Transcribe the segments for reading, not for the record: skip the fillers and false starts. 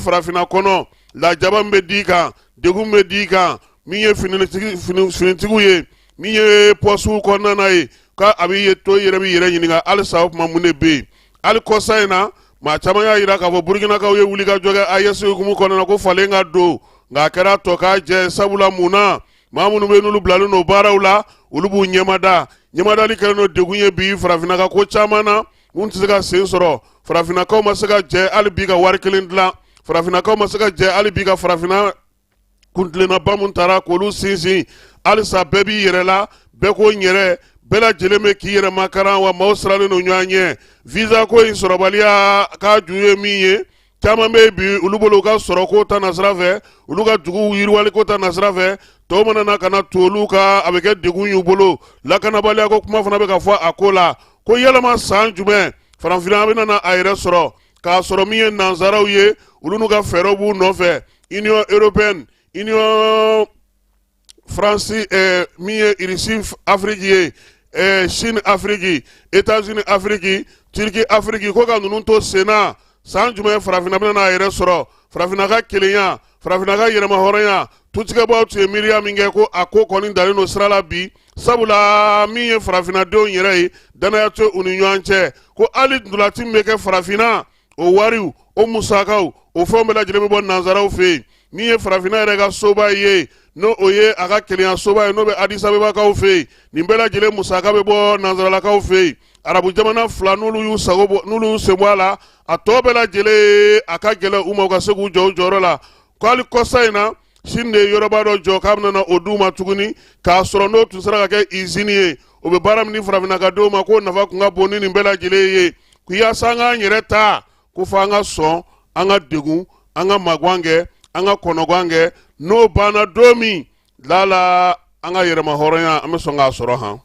Farafinna kɔnɔ, lajaba min bɛ d'i kan, degun bɛ d'i kan, min ye finitigiw ye, min ye pɔsiw kɔnɔna na ye, k'a a b'i ye to i yɛrɛ b'i yɛrɛ ɲininka halisa, o tuma mun de bɛ yen? Hali kɔsa in na, maa caman y'a jira k'a fɔ Burukinakaw ye wulikajɔ kɛ AES hukumu kɔnɔna na ko falen ka don, nka a kɛra tɔ k'a jɛ. Sabula mun na? Maa minnu bɛ n'olu bilalen don baaraw la, olu b'u ɲɛmada. Ɲɛmadali kɛlen don degun ye bi farafinna ka ko caman na mun tɛ se ka sen sɔrɔ. Farafinnakaw ma se ka jɛ hali bi ka wari kelen dilan. Farafinnakaw ma se ka jɛ hali bi ka farafinna kuntilennaba mun tara k'olu sinsin. Halisa bɛɛ b'i yɛrɛ la, bɛɛ ko n yɛrɛ, bɛɛ lajɛlen bɛ k'i yɛrɛ makaran, wa maaw sirannen don ɲɔgɔn ɲɛ. Visa ko in sɔrɔbaliya k'a ju ye min ye, caman bɛ bi olu bolo u ka sɔrɔ ko ta nasira fɛ, olu ka dugu yiriwali ko ta nasira fɛ, tɔw mana na ka na to olu kan, a bɛ kɛ degun y'u bolo. Lakanabaliya ko kuma fana bɛ ka fɔ a ko la, ko yalama san jumɛn farafinna bɛna na a yɛrɛ sɔrɔ, k'a sɔrɔ min ye nansaraw ye, olu n'u ka fɛɛrɛw b'u nɔfɛ, Union européenne, Union Faransi, min ye Irisi Afiriki ye, Chine Afiriki, États-Unis Afiriki, Turki Afiriki, ko ka ninnu to senna, san jumɛn farafinna bɛna n'a yɛrɛ sɔrɔ, farafinna ka kelenya, farafinna ka yɛrɛmahɔrɔnya? Tutigɛbaw tun ye miiriya min kɛ, ko a ko kɔni dalen don sira la bi, sabula min ye farafinnadenw yɛrɛ ye, danaya tɛ u ni ɲɔgɔn cɛ, ko hali ntolaci min bɛ kɛ farafinna, o wariw, o musakaw, o fɛnw bɛɛ lajɛlen bɛ bɔ nansaraw fɛ yen. Min ye farafinna yɛrɛ ka soba ye, n'o o ye a ka kelenya soba ye, n'o bɛ Addis Abebakaw fɛ yen, nin bɛɛ lajɛlen musaka bɛ bɔ nansaralakaw fɛ yen. Arabu jamana fila, n'olu y'u sago bɔ, n'olu y'u sen bɔ a la, a tɔ bɛɛ lajɛlen a ka gɛlɛn u ma u ka se k'u jɔ u jɔyɔrɔ la. Ko hali kɔsa in na, Chine de ye yɔrɔba dɔ jɔ k'a bɛna na o d'u ma tuguni, k'a sɔrɔ n'o tun sera ka kɛ izini ye, o bɛ baara min di farafinna ka denw ma, k'o nafa tun ka bon ni nin bɛɛ lajɛlen ye. Ko yaasa an k'an yɛrɛ ta, ko fo an ka sɔn an ka degun, an ka magan kɛ, an ka kɔnɔgan kɛ. N'o banna don min, lala an ka yɛrɛmahɔrɔnya an bɛ sɔn k'a sɔrɔ han.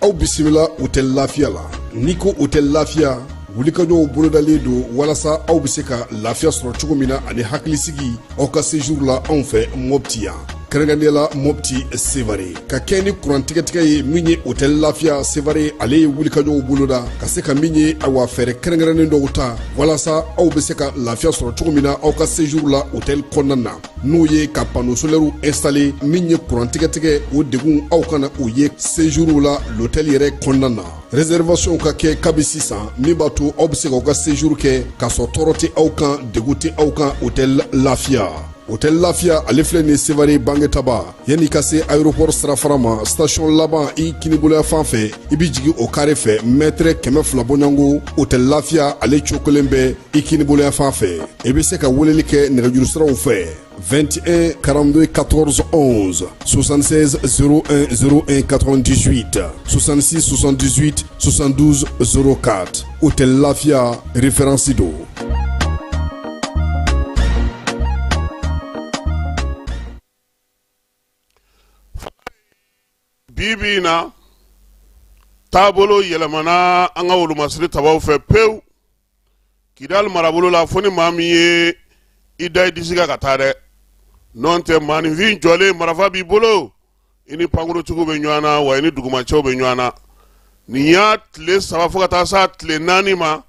Aw bisimila Hôtel Lafiya la. N'i ko Hôtel Lafiya, wulikajɔw bolodalen don walasa aw bɛ se ka lafiya sɔrɔ cogo min na ani hakilisigi aw ka séjour la anw fɛ Mopti yan, kɛrɛnkɛrɛnnenya la Mopti Sevare. Ka kɛ ni kuran tigɛtigɛ ye, min ye Hôtel Lafiya Sevare, ale ye wulikajɔw boloda ka se ka min ye, awa, fɛɛrɛ kɛrɛnkɛrɛnnen dɔw ta walasa aw bɛ se ka lafiya sɔrɔ cogo min na aw ka séjour la hôtel kɔnɔna na, n'o ye ka panneau solaire installer. Min ye kuran tigɛtigɛ, o degun aw kana o ye séjour la l'hôtel yɛrɛ kɔnɔna na. Réservation ka kɛ kabi sisan, min b'a to aw bɛ se k'aw ka séjour kɛ k'a sɔrɔ tɔɔrɔ tɛ aw kan, degun tɛ aw kan. Hôtel Lafiya, Hôtel Lafiya, ale filɛ nin Sevare Bangetaba, yanni ka se aéroport sirafara ma, station laban i kiniboloya fan fɛ, i bɛ jigin o kare fɛ, mɛtɛrɛ 200 bɔɲɔgɔnko, Hôtel Lafiya ale cokolen bɛ i kiniboloya fan fɛ. I bɛ se ka weleli kɛ nɛgɛjuru siraw fɛ: 21 42 14 11, 76 01 01 98, 66 78 72 04. Hôtel Lafiya, référence don. Bi bi in na, taabolo yɛlɛmana an ka wolomasiri tabaw fɛ pewu Kidali marabolo la, fo ni maa min ye i da i disi kan ka taa dɛ. N'o tɛ, maaninfin jɔlen, marifa b'i bolo, i ni pankurutigiw bɛ ɲɔgɔn na, wa i ni dugumacɛw bɛ ɲɔgɔn na. Nin y'a tile 3 fo ka taa s'a tile 4 ma,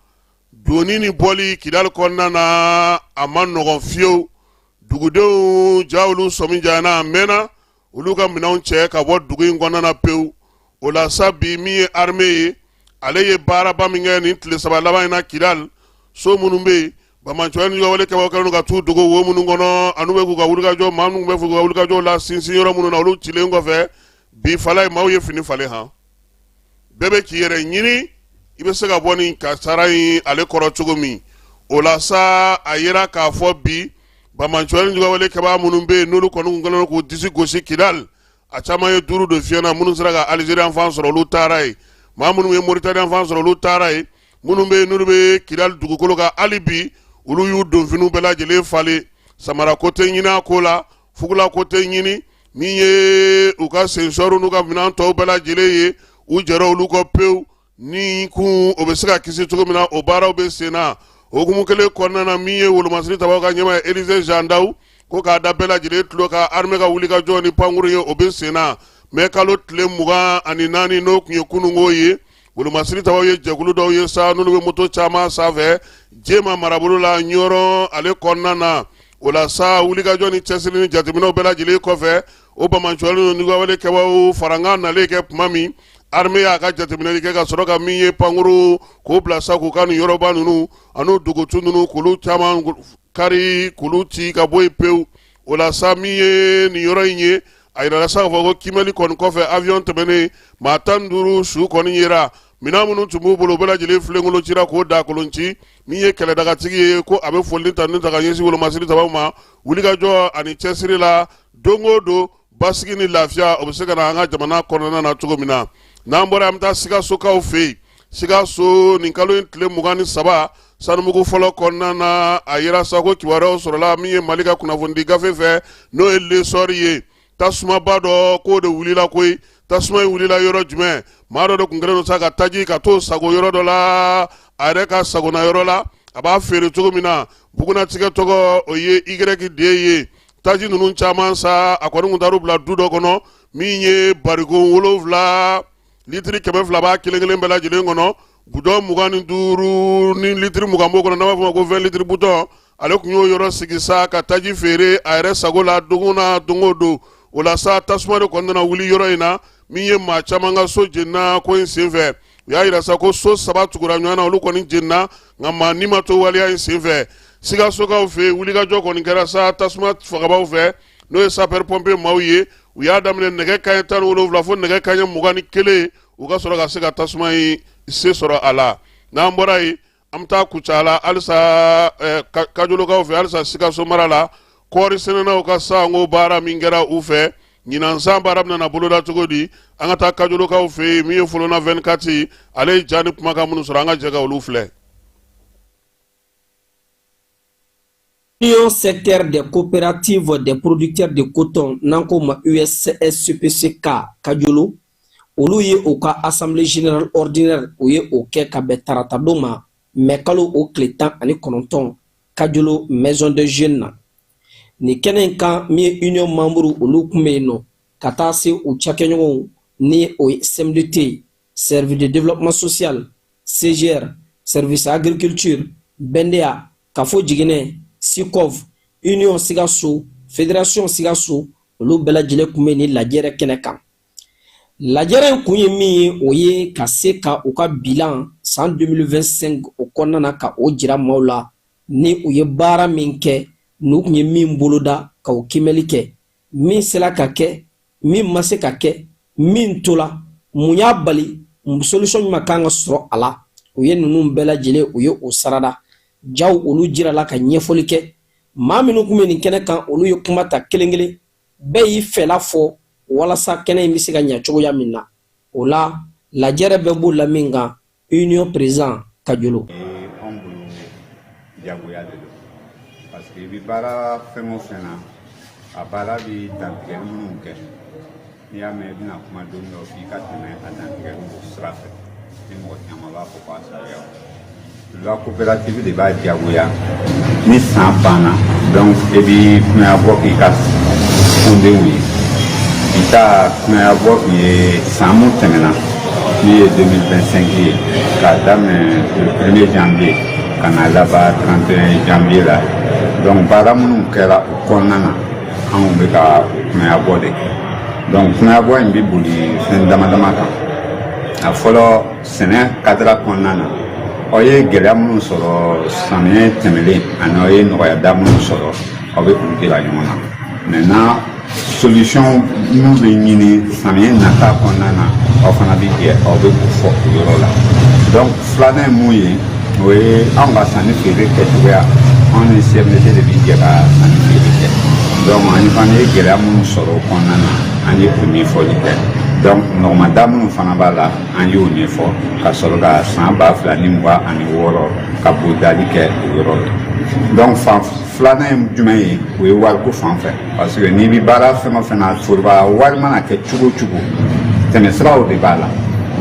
donni ni bɔli Kidali kɔnɔna na, a ma nɔgɔn fiyewu. Dugudenw ja, olu sɔmi janyana, a mɛnna, olu ka minɛnw cɛ ka bɔ dugu in kɔnɔna na pewu. O la sa, bi min ye armée ye, ale ye baaraba min kɛ nin tile 3 laban in na Kidali, so minnu bɛ yen, banbaanciya ni wale kɛbagaw kɛlen don ka t'u dogo wo minnu kɔnɔ, an'u bɛ k'u ka wulikajɔ, maa minnu bɛ k'u ka wulikajɔw la sinsin yɔrɔ minnu na, olu cilen kɔfɛ, bi fala ye, maaw ye fini falen han, bɛɛ bɛ k'i yɛrɛ ɲini i bɛ se ka bɔ nin kasara in ale kɔrɔ cogo min. O la sa, a yera k'a fɔ bi, banbaanciya ni wale kɛbaa minnu bɛ yen, n'olu kɔni kun kɛlen don k'u disi gosi Kidali, a caman ye duuru don fiɲɛ na. Minnu sera ka Alizeri fan sɔrɔ, olu taara yen. Maa minnu ye Moritani fan sɔrɔ, olu taara yen. Minnu bɛ yen, n'olu bɛ Kidali dugukolo kan hali bi, olu y'u donfiniw bɛɛ lajɛlen falen. Samara ko tɛ ɲini a ko la, fugula ko tɛ ɲini. Min ye u ka sensɔriw n'u ka minɛn tɔw bɛɛ lajɛlen ye, u jɛra olu kɔ pewu. Ni kun o bɛ se ka kisi cogo min na, o baaraw bɛ sen na. O hukumu kelen kɔnɔna na, min ye wolomasiri tabaw ka ɲɛmaa ye, Elize Jean Dawu. Ko k'a da bɛɛ lajɛlen tulo kan, armée ka wulikajɔ ni pankuru ye, o bɛ sen na. Mɛ kalo tile 24, n'o tun ye kununko ye, wolomasiri tabaw ye jɛkulu dɔw ye sa, n'olu bɛ moto caman sanfɛ Jema marabolo la, Ɲɔrɔn ale kɔnɔna na. O la sa, wulikajɔ ni cɛsiri ni jateminɛw bɛɛ lajɛlen kɔfɛ, o banbaanciwale ni wale kɛbaaw farankan nalen kɛ tuma min, armée y'a ka jateminɛli kɛ ka sɔrɔ ka min ye pankuru k'o bila sa, k'u ka nin yɔrɔba ninnu ani dugutu ninnu, k'olu caman kari, k'olu ci ka bɔ yen pewu. O la sa, min ye nin yɔrɔ in ye, a yirala sa k'a fɔ ko kiimɛli kɔni kɔfɛ, avion tɛmɛnen, maa 15 su kɔni yera. Minɛn minnu tun b'u bolo, o bɛɛ lajɛlen filenkolon cira k'o dakolon ci. Min ye kɛlɛdagatigi ye, ko a bɛ foli ta ni ta ka ɲɛsin wolomasiri tabaw ma wulikajɔ ani cɛsiri la don o don, basigi ni lafiya o bɛ se ka na an ka jamana kɔnɔna na cogo min na. N'an bɔra, an bɛ taa Sikasokaw fɛ yen. Sikaso, nin kalo in tile 23, sanumugu fɔlɔ kɔnɔna na, a yira sa ko kibaruyaw sɔrɔla min ye Mali ka kunnafonidi gafe fɛ, n'o ye L'Essor ye, tasumaba dɔ k'o de wulila koyi. Tasuma in wulila yɔrɔ jumɛn? Maa dɔ de tun kɛlen don sa ka taji ka t'o sago yɔrɔ dɔ la, a yɛrɛ ka sagona yɔrɔ la, a b'a feere cogo min na. Bugunatigɛ tɔgɔ, o ye Y de ye. Taji ninnu caman sa, a kɔni tun taar'u bila du dɔ kɔnɔ, min ye bariko 7, litiri 200 b'a kelen kelen bɛɛ lajɛlen kɔnɔ, budɔn 25 ni litiri 20 b'o kɔnɔ, n'an b'a fɔ o ma ko 20 litiri butɔn. Ale tun y'o yɔrɔ sigi sa ka taji feere a yɛrɛ sago la don na don o don. O la sa, tasuma de kɔni nana wuli yɔrɔ in na, min ye maa caman ka so jenina ko in senfɛ. U y'a yira sa ko so saba tugura ɲɔgɔn na, olu kɔni jenina, nka maa ni ma to waleya in senfɛ. Sikasokaw fɛ yen, wulikajɔ kɔni kɛra sa tasuma fagabaw fɛ, n'o ye sapeur pompier maaw ye. U y'a daminɛ nɛgɛ kanɲɛ 17 fo nɛgɛ kanɲɛ 21, u ka sɔrɔ ka se ka tasuma in se sɔrɔ a la. N'an bɔra yen, an bɛ taa Kucala halisa, Kajolokaw fɛ halisa, Sikaso mara la, kɔɔri sɛnɛnaw ka sanko baara min kɛra u fɛ ɲinan san, baara bɛna boloda cogo di? An ka taa Kajolokaw fɛ yen. Min ye Folona 24, ale ye ja ni kumakan minnu sɔrɔ, an ka jɛ ka olu filɛ. Union secteur des coopératives des producteurs de coton, n'an k'o ma USCPCK Kajolo, olu ye u ka assemblée générale ordinaire, u ye o kɛ ka bɛn taratadon ma, mɛ kalo o tile 19, Kajolo maison de jeunes na. Nin kɛnɛ in kan, min ye union membre, olu tun bɛ yen nɔ, ka taa se u cakɛɲɔgɔnw, ni o ye CMDT, service de développement social, CGR, service agriculture, BNDA, Kafo Jiginɛ, SICOV, Union Sikaso, Fédération Sikaso, olu bɛɛ lajɛlen tun bɛ nin lajɛrɛ kɛnɛ kan. Lajɛrɛ in kun ye min ye, o ye ka se ka u ka bilan san 2025 o kɔnɔna na, ka o jira maaw la ni u ye baara min kɛ, n'u tun ye min boloda, ka o kiimɛli kɛ, min sera ka kɛ, min ma se ka kɛ, min tola, mun y'a bali, solution ɲuman kan ka sɔrɔ a la. U ye ninnu bɛɛ lajɛlen, u ye o sarada jaw, olu jirala ka ɲɛfɔli kɛ. Maa minnu tun bɛ nin kɛnɛ kan, olu ye kuma ta kelen kelen, bɛɛ y'i fɛla fɔ walasa kɛnɛ in bɛ se ka ɲɛ cogoya min na. O la, lajɛrɛ bɛɛ b'o la min kan, union président Kajolo. Anw bolo, jagoya de don, parce que i bɛ baara fɛn o fɛn na, a baara bɛ dantigɛli minnu kɛ, n'i y'a mɛn i bɛna kuma don dɔ f'i ka tɛmɛ a dantigɛli sira fɛ, ni mɔgɔ caman b'a fɔ k'a sariya loi coopérative de b'a jagoya. Ni san banna, donc e b'i kunnayabɔ k'i ka tɔndenw ye. I ta kunnayabɔ tun ye san mun tɛmɛna, min ye 2025 ye, k'a daminɛ le 1er janvier ka na laban 31 janvier la. Donc baara minnu kɛra o kɔnɔna na, anw bɛ ka kunnayabɔ de kɛ. Donc kunnayabɔ in bɛ boli fɛn dama dama kan. A fɔlɔ, sɛnɛ cadre kɔnɔna na, aw ye gɛlɛya minnu sɔrɔ samiyɛ tɛmɛlen ani aw ye nɔgɔyada minnu sɔrɔ, aw bɛ olu jira ɲɔgɔn na. Maintenant, solution minnu bɛ ɲini samiyɛ nata kɔnɔna na, aw fana bɛ jɛ, aw bɛ o fɔ o yɔrɔ la. Donc filanan ye mun ye? O ye anw ka sanni feere kɛcogoya. Anw ni CMDT de bɛ jɛ ka sanni feere kɛ. Donc ani fana ye gɛlɛya minnu sɔrɔ o kɔnɔna na, an ye o ɲɛfɔli kɛ. Donc nɔgɔmada minnu fana b'a la, an y'o ɲɛfɔ, ka sɔrɔ ka san 2026 ka bolodali kɛ o yɔrɔ la. Donc fan filanan ye jumɛn ye? O ye wariko fan fɛ, parce que n'i bɛ baara fɛn o fɛn na, foroba wari mana kɛ cogo o cogo, tɛmɛsiraw de b'a la.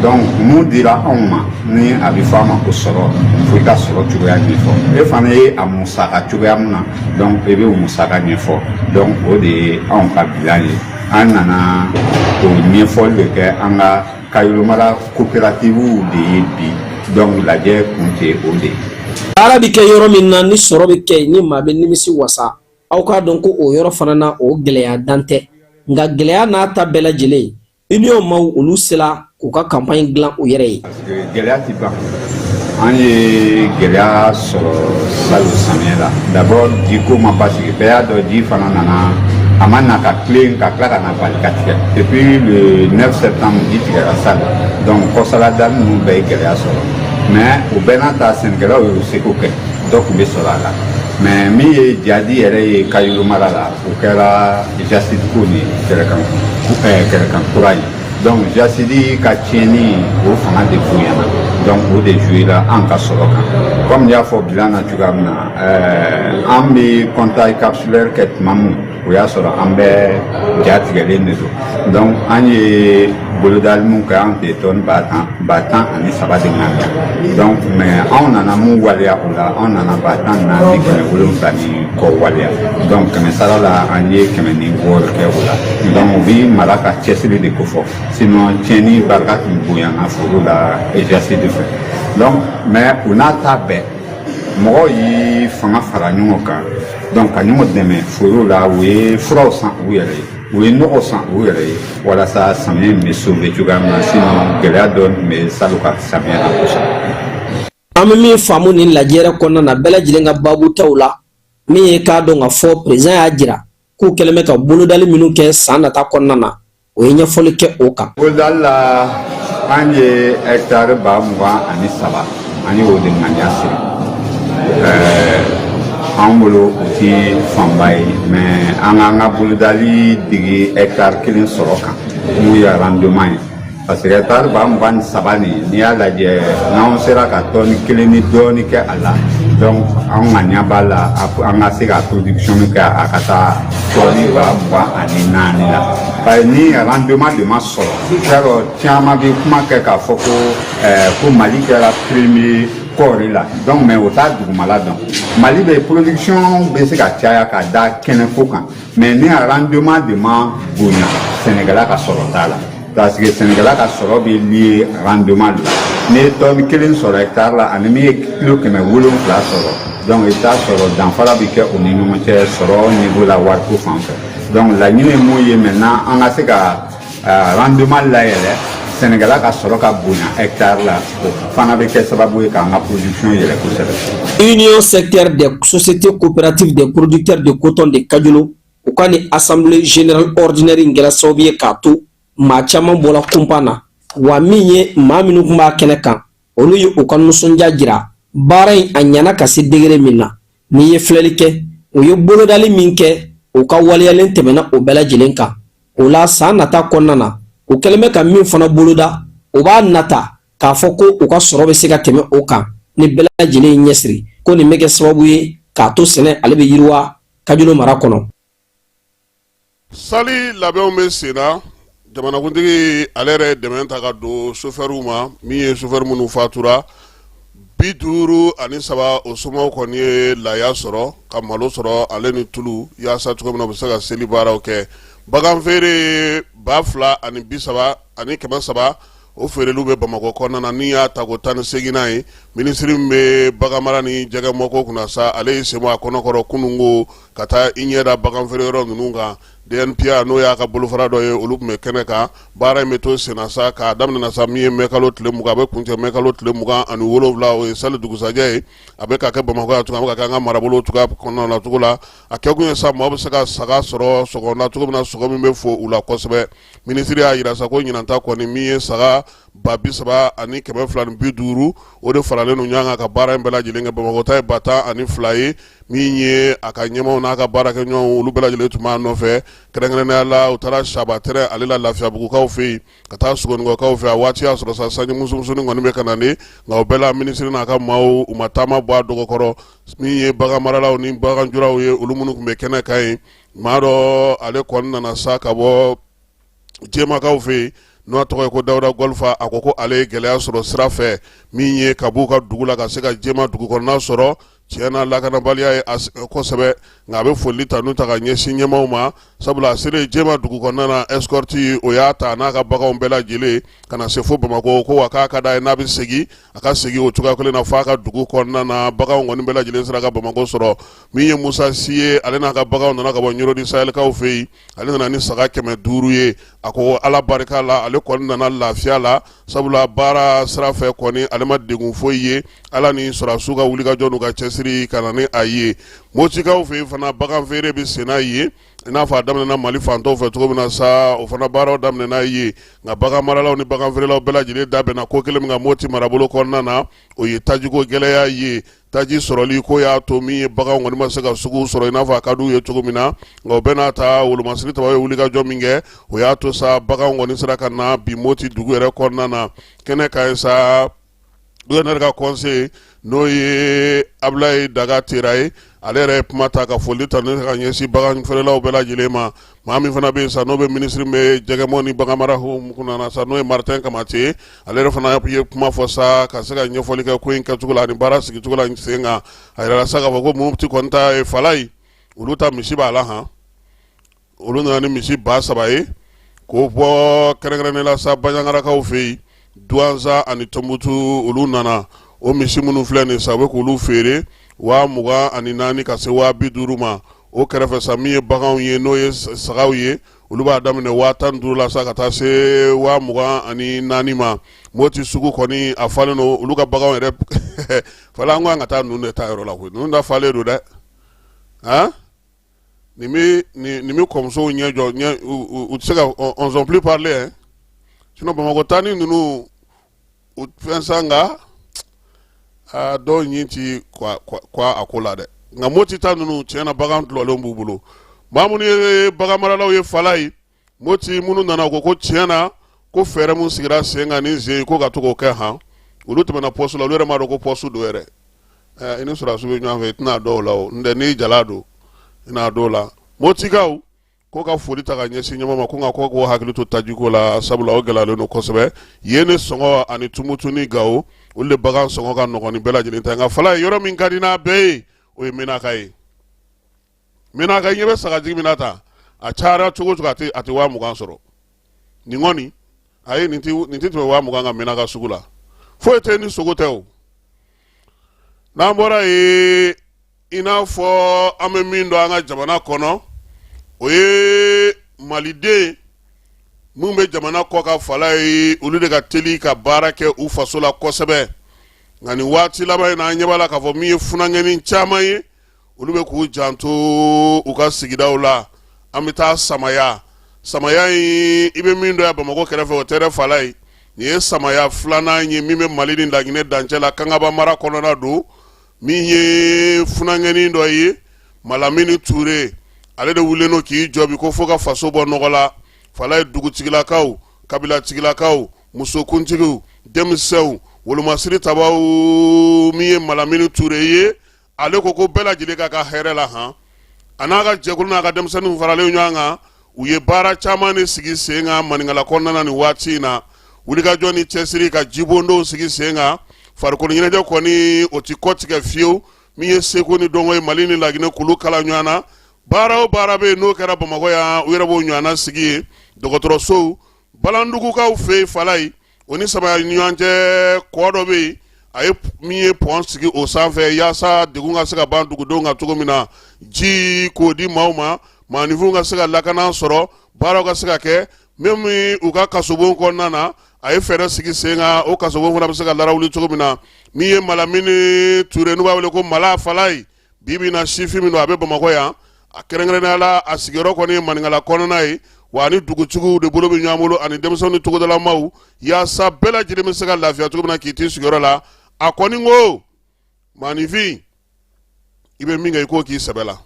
Donc mun dira anw ma, ni a bɛ fɔ a ma ko sɔrɔ, fo i ka sɔrɔ cogoya ɲɛfɔ. E fana ye a musaka cogoya min na, donc i bɛ o musaka ɲɛfɔ. Donc o de ye anw ka bilan ye. An nana o ɲɛfɔli de kɛ an ka Kayolo mara coopérativew de ye bi. Donc lajɛ kun tɛ o de ye. Baara bɛ kɛ yɔrɔ min na, ni sɔrɔ bɛ kɛ, ni maa bɛ nimisi wasa, aw k'a dɔn ko o yɔrɔ fana na, o gɛlɛya dan tɛ. Nka gɛlɛya n'a ta bɛɛ lajɛlen, union maaw, olu sera k'u ka campagne dilan u yɛrɛ ye. Parce que gɛlɛya ti ban. An ye gɛlɛya sɔrɔ salon samiyɛ la. D'abord, jiko ma basigi. Bɛɛ y'a dɔn, ji fana nana, a ma na ka tilen ka tila ka na bali ka tigɛ. Depuis le 9 septembre, ji tigɛra salon. Donc kɔsala danni ninnu bɛɛ ye gɛlɛya sɔrɔ. Mais o bɛɛ n'a ta, sɛnɛkɛlaw y'u seko kɛ, dɔ tun bɛ sɔrɔ a la. Mais min ye jadi yɛrɛ ye Kayolo mara la, o kɛra jasside ko ni kɛrɛkan kura ye. Donc jasside ka tiɲɛni, o fanga de bonyana. Donc o de jouera an ka sɔrɔ kan. Comme n y'a fɔ bilan na cogoya min na, an bɛ comptage capsulaire kɛ tuma min, o y'a sɔrɔ an bɛ ja tigɛlen de don. Donc an ye bolodali mun kɛ, an tun ye tɔni 13,000 de ŋaniya. Donc mais anw nana mun waleya o la? Anw nana 14,700 ni kɔ waleya. Donc kɛmɛ sara la, an ye 106 kɛ o la. Donc o bi mara ka cɛsiri de kofɔ, sinon tiɲɛni barika tun bonyana foro la jasside fɛ. Donc mais o n'a ta bɛɛ, mɔgɔw ye fanga fara ɲɔgɔn kan, donc ka ɲɔgɔn dɛmɛ foro la. U ye furaw san u yɛrɛ ye, u ye nɔgɔ san u yɛrɛ ye, walasa samiyɛ in bɛ sauver cogoya min na. Sinon gɛlɛya dɔɔni tun bɛ salon ka samiyɛ la kosɛbɛ. An bɛ min faamu nin lajɛrɛ kɔnɔna na, bɛɛ lajɛlen ka baabu taw la, min ye k'a dɔn ka fɔ président y'a jira k'u kɛlen bɛ ka bolodali minnu kɛ san nata kɔnɔna na, o ye ɲɛfɔli kɛ o kan. Bolodali la, an ye hɛkitari 23,000, an ye o de ŋaniya siri. An bolo, o ti fanba ye, mais an k'an ka bolodali digi hɛkitari kelen sɔrɔ kan, mun ye rendement ye. Parce que hɛkitari 23,000 nin, n'i y'a lajɛ, n'anw sera ka tɔni kelen ni dɔɔni kɛ a la, donc an ŋaniya b'a la an ka se ka production kɛ, a ka taa tɔni 24,000 la. Parce que ni rendement de ma sɔrɔ, yarɔ caman bɛ kuma kɛ k'a fɔ ko Mali kɛra premier kɔɔri la. Donc mais o t'a dugumala dɔn. Mali bɛ production bɛ se ka caya ka da kɛnɛko kan, mais ni rendement de ma bonya, sɛnɛkɛla ka sɔrɔ t'a la. Parce que sɛnɛkɛla ka sɔrɔ bɛ lié rendement de la. N'i ye tɔni kelen sɔrɔ hectare la, ani min ye kilo 700 sɔrɔ, donc i bɛ taa sɔrɔ danfara bɛ kɛ u ni ɲɔgɔn cɛ sɔrɔ niveau la, wariko fan fɛ. Donc laɲini ye mun ye maintenant? An ka se ka rendement layɛlɛ, sɛnɛkɛla ka sɔrɔ ka bonya hectare la. O fana bɛ kɛ sababu ye k'an ka production yɛlɛ kosɛbɛ. Union secteur des sociétés coopératives des producteurs de coton de Kajolo, u ka ni assemblée générale ordinaire in kɛra sababu ye k'a to maa caman bɔra kunpan na. Wa min ye maa minnu tun b'a kɛnɛ kan, olu ye u ka nisɔndiya jira baara in a ɲɛna ka se degré min na. N'i ye filɛli kɛ, u ye bolodali min kɛ, u ka waleyalen tɛmɛna o bɛɛ lajɛlen kan. O la, san nata kɔnɔna na, u kɛlen bɛ ka min fana boloda, o b'a nata k'a fɔ ko u ka sɔrɔ bɛ se ka tɛmɛ o kan. Ni bɛɛ lajɛlen ye ɲɛsiri ko nin bɛ kɛ sababu ye k'a to sɛnɛ ale bɛ yiriwa Kajolo mara kɔnɔ. Sali labɛnw bɛ sen na. Jamanakuntigi ale yɛrɛ ye dɛmɛ ta ka don sofɛriw ma. Min ye sofɛri minnu fatura, 53, o somaw kɔni ye laya sɔrɔ ka malo sɔrɔ, ale ni tulu, yaasa cogo min na u bɛ se ka seli baaraw kɛ. Bagan feere 2030,300, o feereliw bɛ Bamakɔ kɔnɔna na. Ni y'a tako 18nan ye, minisiri min bɛ baganmara ni jɛgɛmɔko kunna sa, ale ye sen bɔ a kɔnɔkɔrɔ kununko ka taa i ɲɛ da bagan feere yɔrɔ ninnu kan. DNPA, n'o y'a ka bolofara dɔ ye, olu tun bɛ kɛnɛ kan. Baara in bɛ to senna sa k'a daminɛ sa min ye mɛkalo tile 20, a bɛ kuncɛ mɛkalo tile 27, o ye sali dugusajɛ ye. A bɛ ka kɛ Bamakɔ yan cogo, a bɛ ka kɛ an ka marabolo cogoya kɔnɔna na cogo la. A kɛkun ye sa, maa bɛ se ka saga sɔrɔ sɔngɔ na cogo min na, sɔngɔ min bɛ fo u la kosɛbɛ. Minisiri y'a jira sa ko ɲinan ta kɔni, min ye saga 30,250, o de faralen don ɲɔgɔn kan ka baara in bɛɛ lajɛlen kɛ. Bamakɔ ta ye 10,002 ye. Min ye a ka ɲɛmaw n'a ka baarakɛɲɔgɔnw, olu bɛɛ lajɛlen tun b'a nɔfɛ. Kɛrɛnkɛrɛnnenya la, u taara Saba tɛrɛn ale la Lafiyabugukaw fɛ yen, ka taa Sogonikɔkaw fɛ. A waati y'a sɔrɔ sa sanji musomusonin kɔni bɛ ka na ne, nka o bɛɛ la, minisiri n'a ka maaw, u ma taama bɔ a dɔgɔkɔrɔ. Min ye bagan maralaw ni baganjuraw ye, olu minnu tun bɛ kɛnɛ kan yen, maa dɔ ale kɔni nana sa ka bɔ Jɛmakaw fɛ yen. N'o tɔgɔ ye ko Dawuda Gɔlifa, a ko ko ale ye gɛlɛya sɔrɔ sira fɛ min ye ka b'u ka dugu la ka se ka Jema dugu kɔnɔna sɔrɔ. Tiɲɛ na, lakanabaliya ye a sɛgɛn kosɛbɛ, nka a bɛ foli tanu ta ka ɲɛsin ɲɛmaaw ma, sabula a selen Jema dugu kɔnɔna na, escorte o y'a ta n'a ka baganw bɛɛ lajɛlen ka na se fo Bamakɔ. Ko wa k'a ka d'a ye, n'a bɛ segin, a ka segin o cogoya kelen na f'a ka dugu kɔnɔna na. Baganw kɔni bɛɛ lajɛlen sera ka Bamakɔ sɔrɔ. Min ye Musa Si ye, ale n'a ka baganw nana ka bɔ Ɲɔrɔ di Sahɛlikaw fɛ yen. Ale nana ni saga 500 ye. A ko Ala barika la, ale kɔni nana lafiya la, sabula baara sira fɛ kɔni ale ma degun foyi ye. Ala ni sɔrɔdasiw ka wulikajɔ n'u ka cɛsiri ka na ni a ye. Motikaw fɛ yen fana, bagan feere bɛ senna yen, i n'a fɔ a daminɛna Mali fan tɔw fɛ cogo min na sa, o fana baaraw daminɛna yen. Nka bagan maralaw ni bagan feerelaw bɛɛ lajɛlen da bɛnna ko kelen min kan Moti marabolo kɔnɔna na, o ye tajiko gɛlɛya ye. Taji sɔrɔli ko y'a to min ye baganw kɔni ma se ka sugu sɔrɔ i n'a fɔ a ka d'u ye cogo min na. Nka o bɛɛ n'a ta, wolomasiri tabaw ye wulikajɔ min kɛ, o y'a to sa baganw kɔni sera ka na bi Moti dugu yɛrɛ kɔnɔna na. Kɛnɛ kan yen sa, gouverneur ka conseiller, n'o ye Abulayi Daga Tera ye, ale yɛrɛ ye kuma ta ka foli ta ni ka ɲɛsin bagan feerelaw bɛɛ lajɛlen ma. Maa min fana bɛ yen sa, n'o bɛ minisiri bɛ jɛgɛmɔ ni baganmara kunna na sa, n'o ye Martin Kamate ye, ale yɛrɛ fana ye kuma fɔ sa ka se ka ɲɛfɔli kɛ ko in kɛcogo la ani baara sigicogo la sen kan. A yirala sa k'a fɔ ko Moti kɔni ta ye fala ye, olu ta misi b'a la han. Olu nana ni misi 3000 ye k'o bɔ kɛrɛnkɛrɛnnen la sa Baɲagarakaw fɛ yen, Duwanza ani Tɔnbutu. Olu nana o misi minnu filɛ nin sa, u bɛ k'olu feere 24,000 ka se 50,000 ma. O kɛrɛfɛ sa, min ye baganw ye, n'o ye sagaw ye, olu b'a daminɛ 15,000 la sa ka taa se 24,000 ma. Moti sugu kɔni a falen don. Olu ka baganw yɛrɛ fala, an ko an ka taa ninnu de ta yɔrɔ la koyi, ninnu da falen don dɛ. Han, nin bɛ nin bɛ kɔmusow ɲɛ jɔ ɲɛ, u tɛ se ka on plus parler hein. Sinon Bamakɔ ta ni ninnu u fɛn sa, nka aa dɔw ɲin ti quoi a ko la dɛ. Nka Moti ta ninnu, tiɲɛ na, bagan tulɔlenw b'u bolo. Maa minnu ye bagan maralaw ye fala ye Moti, minnu nana, ko ko tiɲɛ na, ko fɛɛrɛ min sigira sen kan ni zen ko ka to k'o kɛ han. Olu tɛmɛna pɔsu la, olu yɛrɛ m'a dɔn ko pɔsu don yɛrɛ. I ni sɔrɔdasiw bɛ ɲɔgɔn fɛ, i tɛna dɔw la o, n tɛ n'i jala don i n'a dɔw la. Motikaw ko ka foli ta ka ɲɛsin ɲɛmaa ma, ko nka ko k'o hakili to tajiko la, sabula o gɛlɛyalen don kosɛbɛ yen. Ne sɔngɔ ani Tumutu ni Gawo, olu de bagan sɔngɔ ka nɔgɔn ni bɛɛ lajɛlen ta. Nka fala ye, yɔrɔ min ka di n'a bɛɛ ye, o ye Menaka ye. Menaka, ɲɛ bɛ sagajigi min na ta, a cayara cogo cogo, a tɛ 20,000 sɔrɔ. Nin kɔni, ayi, nin tɛ tɛmɛ 20,000 kan Menaka sugu la. Foyi tɛ ni sogo tɛ o. N'an bɔra yen, i n'a fɔ an bɛ min dɔn an ka jamana kɔnɔ, o ye maliden minnu bɛ jamana kɔ kan fala ye, olu de ka teli ka baara kɛ u faso la kosɛbɛ. Nka nin waati laban in na, an ɲɛ b'a la k'a fɔ min ye funankɛnin caman ye, olu bɛ k'u janto u ka sigidaw la. An bɛ taa Samaya. Samaya in, i bɛ min dɔn yan Bamakɔ kɛrɛfɛ, o tɛ dɛ fala ye. Nin ye Samaya filanan ye min bɛ Mali ni Laginɛ dancɛ la, Kangaba mara kɔnɔna don. Min ye funankɛnin dɔ ye, Malamini Ture, ale de wulilen don k'i jɔ bi ko fo ka faso bɔ nɔgɔ la fala ye. Dugutigilakaw, kabilatigilakaw, musokuntigiw, denmisɛnw, wolomasiri tabaw, min ye Malamini Ture ye, ale ko ko bɛɛ lajɛlen ka ka hɛrɛ la han. A n'a ka jɛkulu n'a ka denmisɛnninw faralen ɲɔgɔn kan, u ye baara caman de sigi sen kan maninkala kɔnɔna na nin waati in na. Wulikajɔ ni cɛsiri ka jibondonw sigi sen kan. Farikolo ɲɛnajɛ kɔni, o ti kɔ tigɛ fiyewu. Min ye seko ni dɔnko ye, Mali ni Laginɛ k'olu kala ɲɔgɔn na. Baara o baara bɛ yen n'o kɛra Bamakɔ yan, u yɛrɛ b'o ɲɔgɔnna sigi yen. Dɔgɔtɔrɔsow, Balandugukaw fɛ yen fala ye, o ni Samaya ni ɲɔgɔn cɛ, kɔ dɔ bɛ yen, a ye min ye pɔn sigi o sanfɛ yaasa degun ka se ka ban dugudenw kan cogo min na, ji k'o di maaw ma, maaninfinw ka se ka lakana sɔrɔ, baaraw ka se ka kɛ. Min u ka kasobon kɔnɔna na, a ye fɛɛrɛ sigi sen kan, o kasobon fana bɛ se ka larawuli cogo min na. Min ye Malamini Ture, n'u b'a wele ko Mala Falaye, bi bi na sifin min don, a bɛ Bamakɔ yan. A kɛrɛnkɛrɛnnenya la, a sigiyɔrɔ kɔni ye maninkala kɔnɔna ye wa. Ani dugutigiw de bolo bɛ ɲɔgɔn bolo, ani denmisɛnw ni togodalamaw, yaasa bɛɛ lajɛlen bɛ se ka lafiya cogo min na k'i t'i sigiyɔrɔ la. A kɔni ko maaninfin, i bɛ min kɛ, i k'o k'i sɛbɛ la.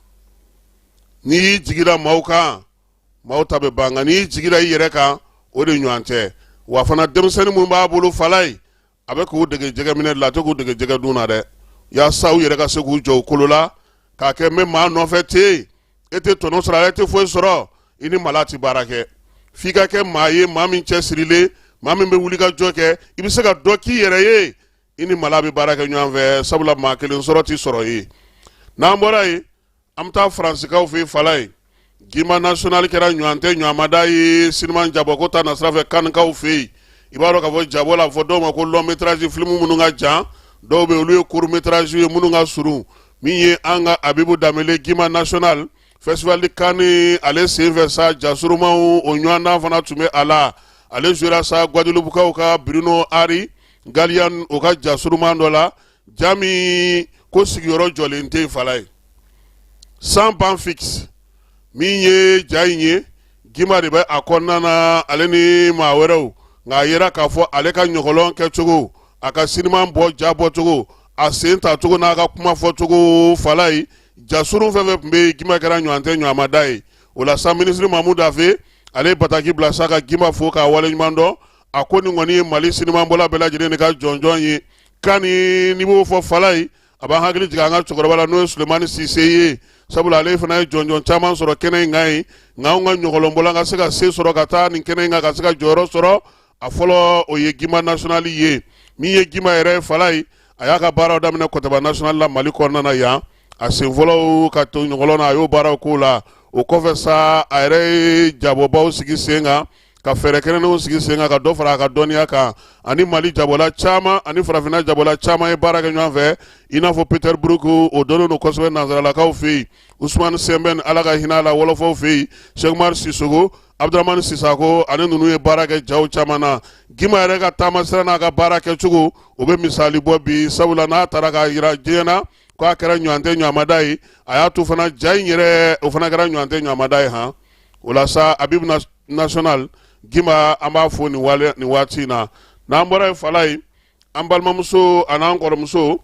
N'i y'i jigi da maaw kan, maaw ta bɛ ban, nka n'i y'i jigi da i yɛrɛ kan, o de ɲɔgɔn tɛ. Wa fana, denmisɛnnin minnu b'a bolo fala ye, a bɛ k'u dege jɛgɛminɛ la, a tɛ k'u dege jɛgɛ dun na dɛ, yaasa u yɛrɛ ka se k'u jɔ u kolo la k'a kɛ. N bɛ maa nɔfɛ ten, e tɛ tɔnɔ sɔrɔ, e tɛ foyi sɔrɔ, i ni mala tɛ baara kɛ. f'i ka kɛ maa ye, maa min cɛsirilen, maa min bɛ wuli ka jɔ kɛ, i bɛ se ka dɔ k'i yɛrɛ ye. I ni mala bɛ baara kɛ ɲɔgɔn fɛ, sabula maa kelen sɔrɔ tɛ sɔrɔ ye. N'an bɔra yen, an bɛ taa Faransikaw fɛ yen. Fala ye, Gimba National kɛra ɲɔgɔn tɛ ɲɔgɔnmada ye sinima jabɔko ta nasira fɛ Kanikaw fɛ yen. I b'a dɔn k'a fɔ jabɔ la, fɔ dɔw ma ko long métrage, filimu minnu ka jan, dɔw bɛ olu ye court métrage ye minnu ka surun. Min ye an ka Abibu Danbele, Gimba National, Festival de Cannes ale senfɛ sa, jasurumanw o ɲɔgɔndan fana tun bɛ a la. Ale jouera sa Guadeloupe ka Bruno Ari Galian o ka jasuruman dɔ la, ja min ko sigiyɔrɔ jɔlen tɛ fala ye, sans banc fixe. Min ye ja in ye, Gimba de bɛ a kɔnɔna na, ale ni maa wɛrɛw. Nka a yera k'a fɔ ale ka ɲɔgɔlɔn kɛcogo, a ka sinima bɔ ja bɔcogo, a sen tacogo n'a ka kuma fɔcogo, fala ye, jasurun fɛn fɛn tun bɛ yen, Gimba kɛra ɲɔgɔn tɛ ɲɔgɔnmada ye. O la sa, minisiri Mamu Dafe, ale ye bataki bila sa ka Gimba fo k'a waleɲuman dɔn. A ko nin kɔni ye Mali sinimabɔla bɛɛ lajɛlen de ka jɔnjɔn ye. Cannes, n'i b'o fɔ, fala ye, a b'an hakili jigin an ka cɛkɔrɔba la, n'o ye Sulemani Sise ye, sabula ale fana ye jɔnjɔn caman sɔrɔ kɛnɛ in kan yen. Nka anw ka ɲɔgɔlɔnbɔla ka se ka se sɔrɔ ka taa nin kɛnɛ in kan, ka se ka jɔyɔrɔ sɔrɔ, a fɔlɔ o ye Gimba National ye. Min ye Gimba yɛrɛ ye, fala ye, a y'a ka baaraw daminɛ Kɔtɛba National la Mali kɔnɔna na yan. A sen fɔlɔw ka to ɲɔgɔlɔn na, a y'o baaraw k'o la. O kɔfɛ sa, a yɛrɛ ye jabɔbaw sigi sen kan, ka fɛɛrɛ kɛrɛnnenw sigi sen kan, ka dɔ fara a ka dɔnniya kan. Ani Mali jabɔla caman ani farafinna jabɔla caman ye baara kɛ ɲɔgɔn fɛ, i n'a fɔ Peter Brook, o dɔnnen don kosɛbɛ nansaralakaw fɛ yen, Usumani Sɛnbɛn, Ala ka hinɛ a la, wɔlɔfɔw fɛ yen, Sɛkumari Sisoko, Abudramani Sisako, ani ninnu ye baara kɛ jaw caman na. Gimba yɛrɛ ka taama sira n'a ka baara kɛcogo, o bɛ misali bɔ bi, sabula n'a taara k'a yira diɲɛ na k'a kɛra ɲɔgɔn tɛ ɲɔgɔnmada ye, a y'a to fana ja in yɛrɛ, o fana kɛra ɲɔgɔn tɛ ɲɔgɔnmada ye han. O la sa, Abibu National Gimba, an b'a fo nin wale nin waati in na. N'an bɔra yen, fala ye, an balimamuso an'an kɔrɔmuso,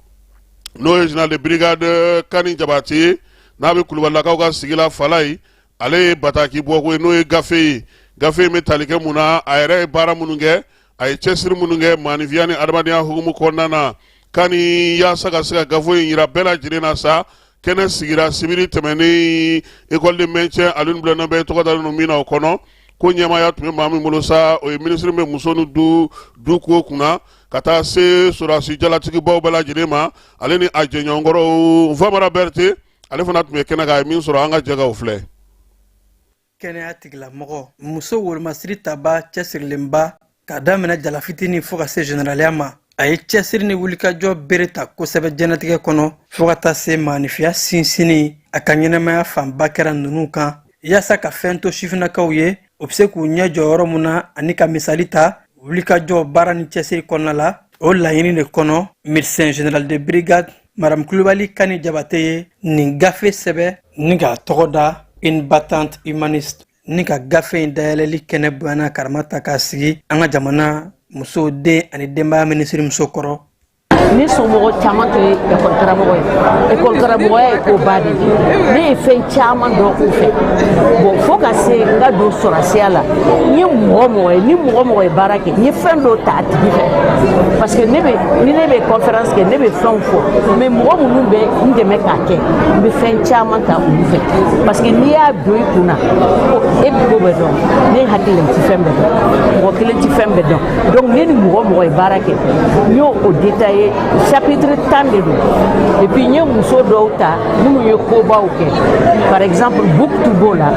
n'o ye général de brigade Kani Jabate ye, n'a bɛ Kulubalilakaw ka sigi la, fala ye, ale ye bataki bɔ ko ye, n'o ye gafe ye. Gafe in bɛ tali kɛ mun na? A yɛrɛ ye baara minnu kɛ, a ye cɛsiri minnu kɛ maanifinya ni adamadenya hukumu kɔnɔna na. Kani, yaasa ka se ka gafe in yira bɛɛ lajɛlen na sa, kɛnɛ sigira sibiri tɛmɛnen école de maintien Alioune Blondin Beye tɔgɔ dalen don min na. O kɔnɔ ko ɲɛmaaya tun bɛ maa min bolo sa, o ye minisiri bɛ muso ni du ko kunna, ka taa se sɔrɔdasi jalatigibaw bɛɛ lajɛlen ma, ale ni a jɛɲɔgɔnkɔrɔw. Famara Berete, ale fana tun bɛ kɛnɛ kan. A ye min sɔrɔ, an ka jɛ k'o filɛ. Kɛnɛya tigilamɔgɔ muso wolomasiri taba cɛsirilenba, k'a daminɛ jala fitinin fo ka se generaliya ma, a ye cɛsiri ni wulikajɔ bere ta kosɛbɛ diɲɛnatigɛ kɔnɔ, fo ka taa se maanifiya sinsinni. A ka ɲɛnamaya fanba kɛra ninnu kan, yaasa ka fɛn to sifinnakaw ye, o bɛ se k'u ɲɛ jɔ yɔrɔ mun na, ani ka misali ta wulikajɔ, baara ni cɛsiri kɔnɔna la. O laɲini de kɔnɔ, médecin général de brigade Madame Kulubali Kani Jabate ye nin gafe sɛbɛ ni k'a tɔgɔ da Une battante humaniste. Ni ka gafe in dayɛlɛli kɛnɛ bonyana karama ta k'a sigi an ka jamana muso, den ani denbaya minisiri muso kɔrɔ. Ne somɔgɔ caman tun ye ekɔli karamɔgɔ ye. Ekɔli karamɔgɔya ye koba de ye. Ne ye fɛn caman dɔn o fɛ. Bon, fo ka se n ka don sɔrɔsiya la, n ye mɔgɔ mɔgɔ ye ni mɔgɔ mɔgɔ ye baara kɛ, n ye fɛn dɔ ta a tigi fɛ, parce que ne bɛ ni ne bɛ conférence kɛ, ne bɛ fɛnw fɔ, mais mɔgɔ minnu bɛ n dɛmɛ k'a kɛ, n bɛ fɛn caman ta olu fɛ, parce que n'i y'a don i kun na ko e bɛ ko bɛɛ dɔn, ne hakili la i tɛ fɛn bɛɛ dɔn, mɔgɔ kelen tɛ fɛn bɛɛ dɔn. Donc ne ni mɔgɔ mɔgɔ ye baara kɛ, n y'o o détaillé, chapitre 10 de don. Et puis n ye muso dɔw ta minnu ye kobaw kɛ, par exemple Buktu b'o la,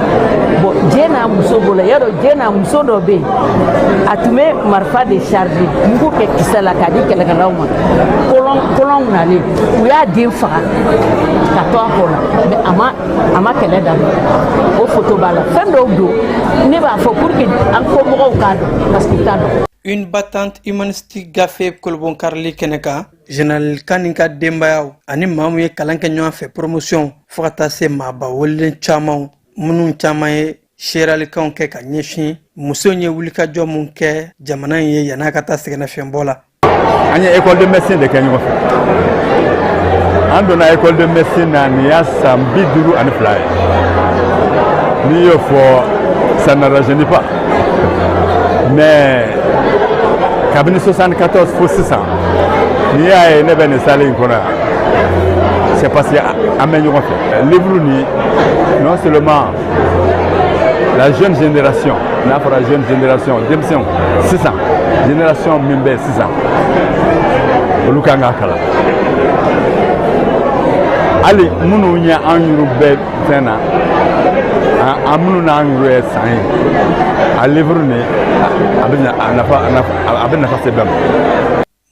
bon, Jɛna muso b'o la. Y'a dɔn, Jɛna muso dɔ bɛ yen, a tun bɛ marifa de charger, mugu kɛ kisɛ la k'a di kɛlɛkɛlaw ma. Colon nalen, u y'a den faga ka to a kɔ la, mais a ma kɛlɛ dabila. O photo b'a la. Fɛn dɔw don, ne b'a fɔ pour que an kɔmɔgɔw k'a dɔn, parce que u t'a dɔn. Une battante humaniste gafe kolobonkarili kɛnɛ kan, général Kani ka denbayaw ani maa mun ye kalan kɛ ɲɔgɔn fɛ promotion, fo ka taa se maaba welelen camanw, minnu caman ye seeralikanw kɛ ka ɲɛsin muso in ye wulikajɔ mun kɛ jamana in ye yann'a ka taa sɛgɛnnafiɲɛbɔ la. An ye école de médecine de kɛ ɲɔgɔn fɛ. An donna école de médecine na, nin y'a san 52 ye. N'i y'o fɔ, ça ne rajeunit pas, mais kabini 74 fo sisan, n'i y'a ye ne bɛ nin salle in kɔnɔ yan, c'est parce que an bɛ ɲɔgɔn fɛ. Livre nin, non seulement la jeune génération N'a fɔra jeune génération, denmisɛnw sisan, génération min bɛ sisan, olu kan k'a kalan. Hali minnu ye an yɛrɛ bɛ fɛn na, an minnu n'an yɛrɛ ye san ye, a livre nin a bɛ a nafa a bɛ nafa se bɛɛ ma.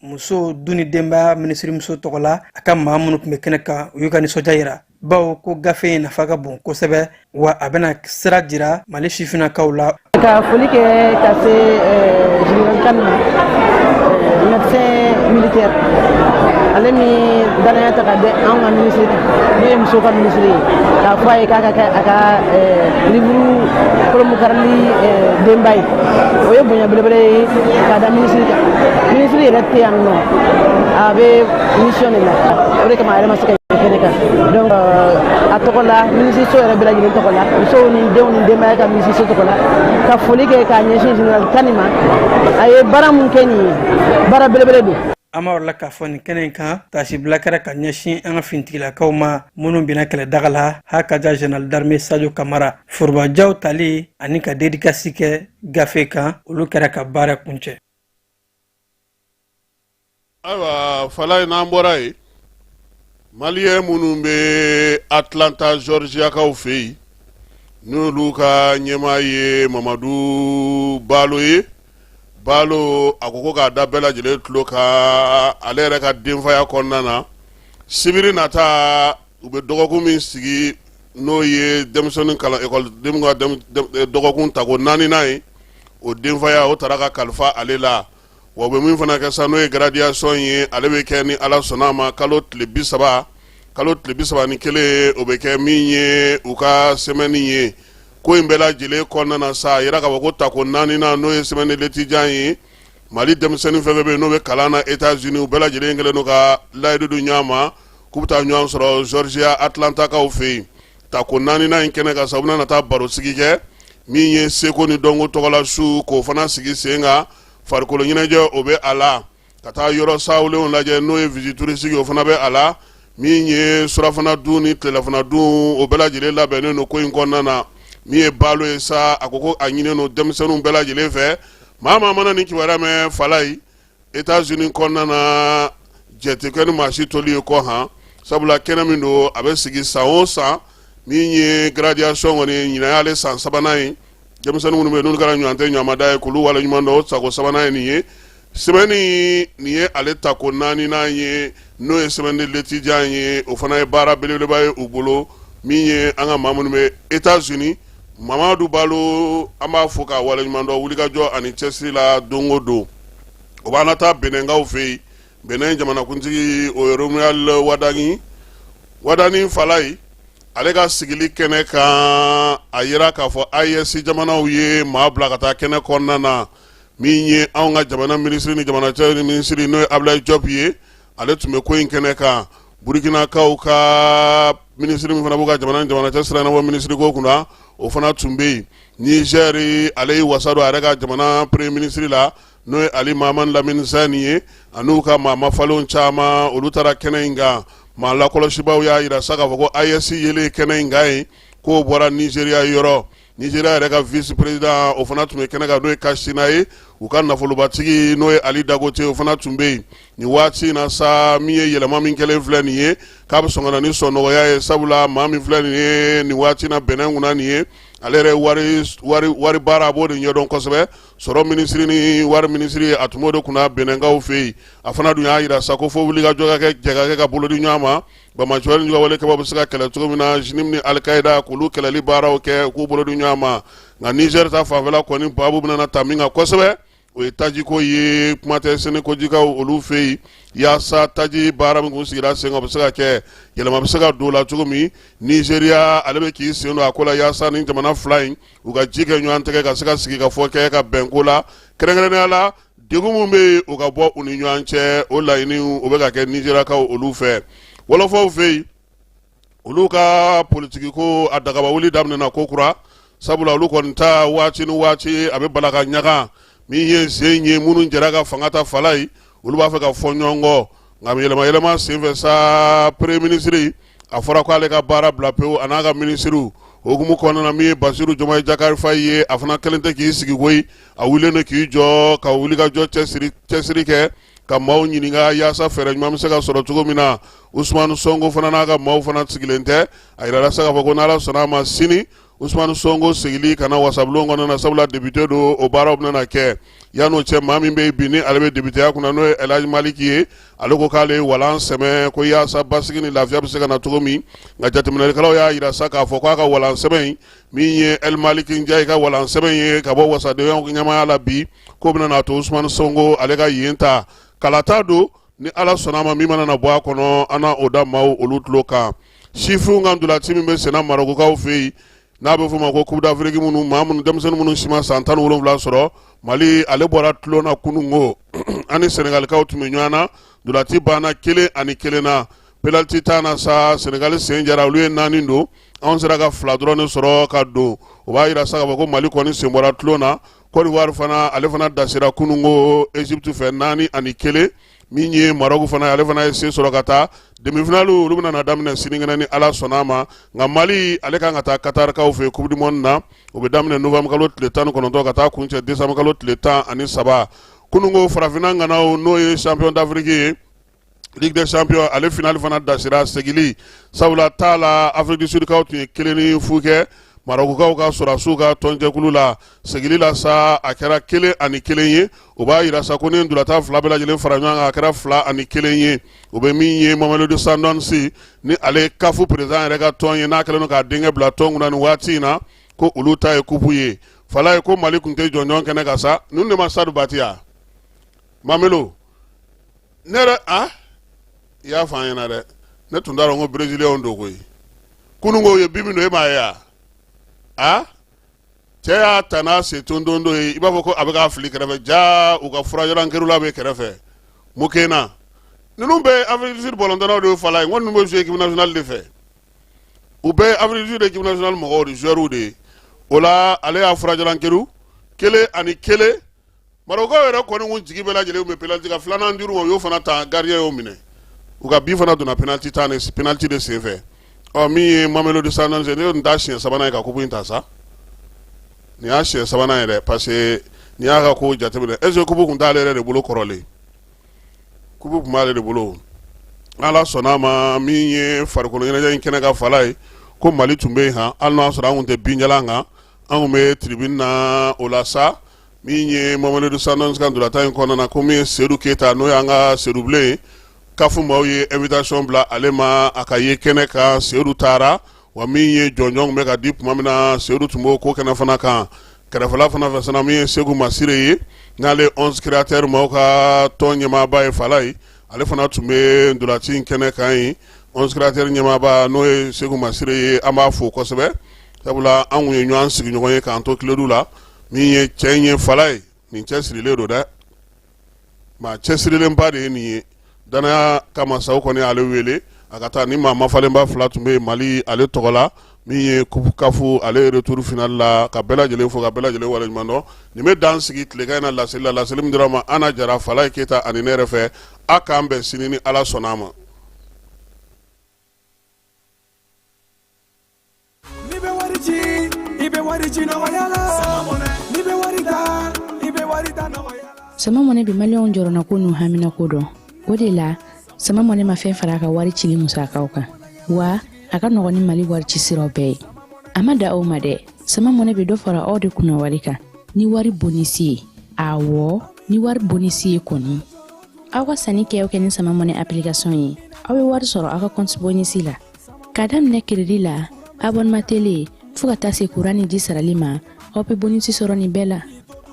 Muso, du ni denbaya minisirimuso tɔgɔ la, a ka maa minnu tun bɛ kɛnɛ kan, u y'u ka nisɔndiya yira, bawo ko gafe in nafa ka bon kosɛbɛ, wa a bɛna sira jira Mali sifinnakaw la. Ka foli kɛ ka se général Kane ma, médecin militaire, ale min danaya ta ka da anw ka minisiri kan, n'o ye musow ka minisiri ye, k'a fɔ a ye k'a ka kɛ a ka livre kolomukarili denba ye. O ye bonya belebele ye k'a da minisiri kan. Minisiri yɛrɛ tɛ yan nɔ, a bɛ mission de la, o de kama a yɛrɛ ma se ka kɛnɛ kan. Donc a tɔgɔ la, minisiriso yɛrɛ bɛɛ lajɛlen tɔgɔ la, musow ni denw ni denbaya ka minisiriso tɔgɔ la, ka foli kɛ k'a ɲɛsin général Kane ma. A ye baara mun kɛ nin ye, baara belebele don. An b'a la k'a fɔ nin kɛnɛ in kan, tasibila kɛra ka ɲɛsin an ka finitigilakaw ma minnu binna kɛlɛdaga la, ha ka ja général d'armée Sadio Kamara. Forobajaw tali ani ka dédicace kɛ gafe kan, olu kɛra ka baara kuncɛ. Ayiwa Falaye, n'an bɔra yen, Maliyɛn minnu bɛ Atlanta, Georgiakaw fɛ yen, n'olu ka ɲɛmaa ye Mamadu Balo ye. Balo a ko ko k'a da bɛɛ lajɛlen tulo kan, ale yɛrɛ ka denfaya kɔnɔna na, sibiri nata u bɛ dɔgɔkun min sigi, n'o ye denmisɛnnin kalan ekɔlidenw ka dɔgɔkun tako naaninan ye, o denfaya o taara ka kalifa ale la. Wa u bɛ min fana kɛ sa, n'o ye graduation ye, ale bɛ kɛ ni Ala sɔnna a ma kalo tile 30, kalo tile 31, o bɛ kɛ min ye u ka semaine ye. Ko in bɛɛ lajɛlen kɔnɔna na sa, a yira k'a fɔ ko tako naaninan, n'o ye semaine de l'étudiant ye, Mali denmisɛnnin fɛn fɛn bɛ yen n'o bɛ kalan na États-Unis, u bɛɛ lajɛlen kɛlen don ka layidu di ɲɔgɔn ma k'u bɛ taa ɲɔgɔn sɔrɔ Georgia Atlantakaw fɛ yen tako naaninan in kɛnɛ kan sa. U bɛna na taa barosigi kɛ min ye seko ni dɔnko tɔgɔla su, k'o fana sigi sen kan. Farikolo ɲɛnajɛ, o bɛ a la, ka taa yɔrɔ sawulenw lajɛ, n'o ye visite touristique, o fana bɛ a la. Min ye surafana dun ni tilelafana dun, o bɛɛ lajɛlen labɛnnen don ko in kɔnɔna na. Min ye Balo ye sa, a ko ko a ɲininen don denmisɛnninw bɛɛ lajɛlen fɛ, maa maa mana nin kibaruya mɛn Falaye, États-Unis kɔnɔna na, jɛ tɛ kɛ ni maa si toli ye kɔ han, sabula kɛnɛ min don, a bɛ sigi san o san. Min ye graduation kɔni, ɲinan y'ale san sabanan ye. Denmisɛnnin minnu bɛ yen n'olu kɛra ɲɔgɔn tɛ ɲɔgɔnmada ye, k'olu waleɲuman dɔn, o tako sabanan ye nin ye. Semaine nin ye ale tako naaninan ye, n'o ye semaine de l'étudiant ye. O fana ye baara belebeleba ye u bolo. Min ye an ka maa minnu bɛ États-Unis, Mamadu Balo, an b'a fo k'a waleɲuman dɔn wulikajɔ ani cɛsiri la don o don. O b'an na taa Benɛnkaw fɛ yen. Benɛn jamanakuntigi, o ye Romuald Wadagni. Wadagni Falaye, ale ka sigili kɛnɛ kan, a yira k'a fɔ AES jamanaw ye maa bila ka taa kɛnɛ kɔnɔna na. Min ye anw ka jamana minisiri ni jamana cɛ minisiri, n'o ye Abdoulaye Diop ye, ale tun bɛ ko in kɛnɛ kan. Burukinakaw ka minisiri min fana b'u ka jamana ni jamana cɛ sira ɲɛnabɔ minisiri ko kunna, o fana tun bɛ yen. Niger, ale y'i wasa don a yɛrɛ ka jamana premier ministre la, n'o ye Ali Mahamani Lamini Zani ye, an'u ka maa mafalenw caman, olu taara kɛnɛ in kan. Maa lakɔlɔsibaw y'a yira sa k'a fɔ ko AES yelen kɛnɛ in kan yen, k'o bɔra Nizeriya yɔrɔ. Nizeriya yɛrɛ ka vice président, o fana tun bɛ kɛnɛ kan, n'o ye Katsina ye. U ka nafolobatigi, n'o ye Ali Dangote, o fana tun bɛ yen nin waati in na sa. Min ye yɛlɛma min kɛlen filɛ nin ye, k'a bɛ sɔn ka na ni sɔnnɔgɔya ye, sabula maa min filɛ nin ye nin waati in na Bɛnɛn kunna nin ye, ale yɛrɛ wari wari baara, a b'o de ɲɛdɔn kosɛbɛ. Sɔrɔ minisiri ni wari minisiri, a tun b'o de kunna Bɛnɛnkaw fɛ yen. A fana dun y'a yira sa ko fo wulikajɔ ka kɛ, jɛ ka kɛ ka bolo di ɲɔgɔn ma, banbaanciwale ni juguwale kɛbaaw bɛ se ka kɛlɛ cogo min na, JNIM ni Alikayida, k'olu kɛlɛli baaraw kɛ, u k'u bolo di ɲɔgɔn ma. Nka Nizɛri ta fanfɛla kɔni, baabu bɛna ta min kan kosɛbɛ, o ye tajiko ye. Kuma tɛ Senekodjikaw olu fɛ yen, yaasa taji baara min kun sigira sen kan, o bɛ se ka kɛ, yɛlɛma bɛ se ka don o la cogo min. Nizeriya, ale bɛ k'i sen don a ko la, yaasa ni jamana fila in u ka ji kɛ ɲɔgɔn tɛgɛ, ka se ka sigi ka fɔ kɛ ka bɛn ko la, kɛrɛnkɛrɛnnenya la degun min bɛ yen, o ka bɔ u ni ɲɔgɔn cɛ. O laɲini, o bɛ ka kɛ Nizeriyakaw olu fɛ. Wɔlɔfɔw fɛ yen, olu ka politiki ko a dagaba wuli daminɛna ko kura, sabula olu kɔni ta waati ni waati a bɛ bala ka ɲaga. Min ye sen ye, minnu jɛra ka fanga ta Falaye, olu b'a fɛ ka fɔ ɲɔgɔn kɔ. Nka yɛlɛma yɛlɛma senfɛ sa, premier ministre, a fɔra k'ale ka baara bila pewu, a n'a ka minisiriw. Hukumu kɔnɔna na, min ye Basiru Jɔmayi Jakari Fayi ye, a fana kɛlen tɛ k'i sigi koyi, a wulilen don k'i jɔ ka wuli ka jɔ cɛsiri kɛ ka maaw ɲininka yaasa fɛɛrɛ ɲuman bɛ se ka sɔrɔ cogo min na. Usumani Sonko fana n'a ka maaw fana sigilen tɛ. A yirala sa k'a fɔ ko n'Ala sɔnna a ma, sini Usumani Sonko segili ka na wasabulon kɔnɔna na, sabula député don, o baaraw bɛna na kɛ. Yan'o cɛ, maa min bɛ yen bi ni ale bɛ députéya kunna, n'o ye El Hadj Malick ye, ale ko k'ale ye walan sɛmɛ ko yaasa basigi ni lafiya bɛ se ka na cogo min. Nka jateminɛlikɛlaw y'a yira sa k'a fɔ k'a ka walan sɛmɛ in, min ye El Malick Ndiaye ka walan sɛmɛ ye ka bɔ wasadenya ɲɛmaaya la bi, k'o bɛna n'a to Usumani Sonko ale ka yen ta. Kalata don, ni Ala sɔnna a ma, min mana na bɔ a kɔnɔ, an na o da maaw olu tulo kan. Sifinw ka ntolaci min bɛ senna Marɔkukaw fɛ yen, n'a bɛ f'o ma ko Coupe d'Afrique, minnu maa minnu denmisɛnnin minnu si ma san 17 sɔrɔ, Mali ale bɔra tulon na kununko. An ni Sɛnɛgalikaw tun bɛ ɲɔgɔn na, ntolaci banna 1-1 na. Penalty tan na sa, Sɛnɛgali sen jara, olu ye 4 don, anw sera ka 2 dɔrɔn de sɔrɔ ka don. O b'a yira sa k'a fɔ ko Mali kɔni sen bɔra tulon na. Côte d'Ivoire fana, ale fana dasira kununko Égypte fɛ 4-1. Min ye Maroc fana ye, ale fana ye se sɔrɔ ka taa demi-finale. Olu bɛna na daminɛ sinikɛnɛ ni Ala sɔnna a ma. Nka Mali ale kan ka taa Qatarkaw fɛ Coupe du monde na. O bɛ daminɛ novembre kalo tile 19 ka taa kuncɛ décembre kalo tile 13. Kununko, farafinna ŋanaw, n'o ye champion d'Afrique ye, Ligue des champions, ale finale fana dasira segili, sabula t'a la Afrique du Sud kaw tun ye 1-0 kɛ Marɔkukaw ka sɔrɔdasiw ka tɔnjɛkulu la. Segili la sa, a kɛra 1-1 ye. O b'a yira sa ko ni ntolatan fila bɛɛ lajɛlen fara ɲɔgɔn kan, a kɛra 2-1 ye. O bɛ min ye Mamelodi Sundowns, ni ale CAF président yɛrɛ ka tɔn ye, n'a kɛlen don k'a denkɛ bila tɔn kunna nin waati in na, ko olu ta ye kupu ye. Fala ye ko Mali tun tɛ jɔnjɔn kɛnɛ kan sa. Ninnu de ma stade bâti ya Mamelo ne yɛrɛ a i y'a fɔ an ɲɛna dɛ. Ne tun t'a dɔn ko brésilienw don koyi. Kununko u ye bi min don, e m'a ye wa? A cɛ y'a ta n'a sen tontondo ye, i b'a fɔ ko a bɛ k'a fili kɛrɛfɛ. Ja u ka furajalan kerula bɛ kɛrɛfɛ Mokena. Ninnu bɛɛ Afrique du Sud bɔlɔntɔnnaw de ye. Fala ye n ko ninnu bɛ jouer équipe nationale de fɛ. U bɛɛ Afrique du Sud équipe nationale mɔgɔw de, joueurs de ye. O la ale y'a furajalan keru 1-1. Marɔkukaw yɛrɛ kɔni kun jigi bɛɛ lajɛlen bɛ penalty kan. Filanan dir'u ma, u y'o fana ta, gardien y'o minɛ. U ka bi fana donna penalty tan de, penalty de senfɛ. Ɔ min ye Mamelodi Sundowns ye, ne tun t'a siɲɛ sabanan ye ka coupe in ta sa. Nin y'a siɲɛ sabanan ye dɛ, parce que n'i y'a ka ko jateminɛ, est ce que coupe tun t'ale yɛrɛ de bolo kɔrɔlen? Coupe tun b'ale de bolo. Ala sɔnna a ma, min ye farikolo ɲɛnajɛ in kɛnɛ ka fala ye, ko Mali tun bɛ yen han, hali n'o y'a sɔrɔ an tun tɛ binjalan kan, an tun bɛ tribune na. O la sa, min ye Mamelodi Sundowns ka ntolatan in kɔnɔna na, ko min ye Seydou Keyita, n'o y'an ka Seydou Bilen ye, CAF maaw ye invitation bila ale ma a ka ye kɛnɛ kan. Seydou taara wa. Min ye jɔnjɔn tun bɛ ka di tuma min na, Seydou tun b'o ko kɛnɛ fana kan. Kɛrɛfɛla fana fɛ sana, min ye Segu Masire ye, n'ale 11 créateurs maaw ka tɔn ɲɛmaaba ye, fala ye, ale fana tun bɛ ntolaci in kɛnɛ kan yen. 11 créateurs ɲɛmaaba, n'o ye Segu Masire ye, an b'a fo kosɛbɛ, sabula an kun ye ɲɔgɔn sigiɲɔgɔn ye k'an to Kiledu la. Min ye cɛ in ye, fala ye, nin cɛsirilen don dɛ, maa cɛsirilenba de ye nin ye. Danaya kama sa, u kɔni y'ale wele a ka taa. Ni maa mafalenba fila tun bɛ yen Mali ale tɔgɔ la, min ye coupe CAF ale retour finale la. Ka bɛɛ lajɛlen fo, ka bɛɛ lajɛlen waleɲuman dɔn. Nin bɛ dan sigi tilegan in na laseli la, laseli min dira ma Ana Jara, Falaye Keyita ani ne yɛrɛ fɛ. A k'an bɛn sini ni Ala sɔnna a ma. N'i bɛ wari ci, i bɛ wari ci nɔgɔya la. N'i bɛ wari ta, i bɛ wari ta nɔgɔya la. Sama Mɔnɛ bɛ maliyɛnw jɔrɔnako n'u haminako dɔn. O de la, Sama Mɔnɛ ma fɛn fara a ka wari cili musakaw kan, wa a ka nɔgɔn ni Mali wari ci siraw bɛɛ ye. A ma da o ma dɛ, Sama Mɔnɛ bɛ dɔ fara aw de kunna wari kan ni wari bonisi ye. Awɔ, ni wari bonisi ye kɔni. Aw ka sanni kɛ o kɛ ni Sama Mɔnɛ application ye, aw bɛ wari sɔrɔ aw ka compte bonisi la. K'a daminɛ crédit la, abonnement télé, fo ka taa se kuran ni ji sarali ma, aw bɛ bonisi sɔrɔ nin bɛɛ la.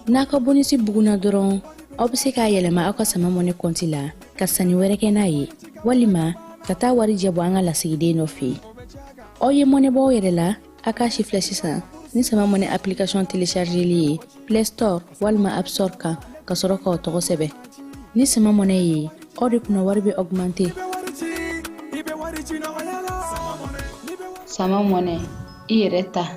N'a ka bonisi bugunna dɔrɔn, aw bɛ se k'a yɛlɛma aw ka Sama Mɔnɛ kɔnti la ka sanni wɛrɛ kɛ n'a ye, walima ka taa warijɛ bɔ an ka lasigiden dɔ fɛ yen. Aw ye mɔnɛ bɔ aw yɛrɛ la. A k'a sifilɛ sisan ni Sama Mɔnɛ application téléchargeli ye Play Store walima App Store kan, ka sɔrɔ k'aw tɔgɔ sɛbɛn. Ni Sama Mɔnɛ ye, aw de kunna wari bɛ augmenter. Sama Mɔnɛ, i yɛrɛ ta.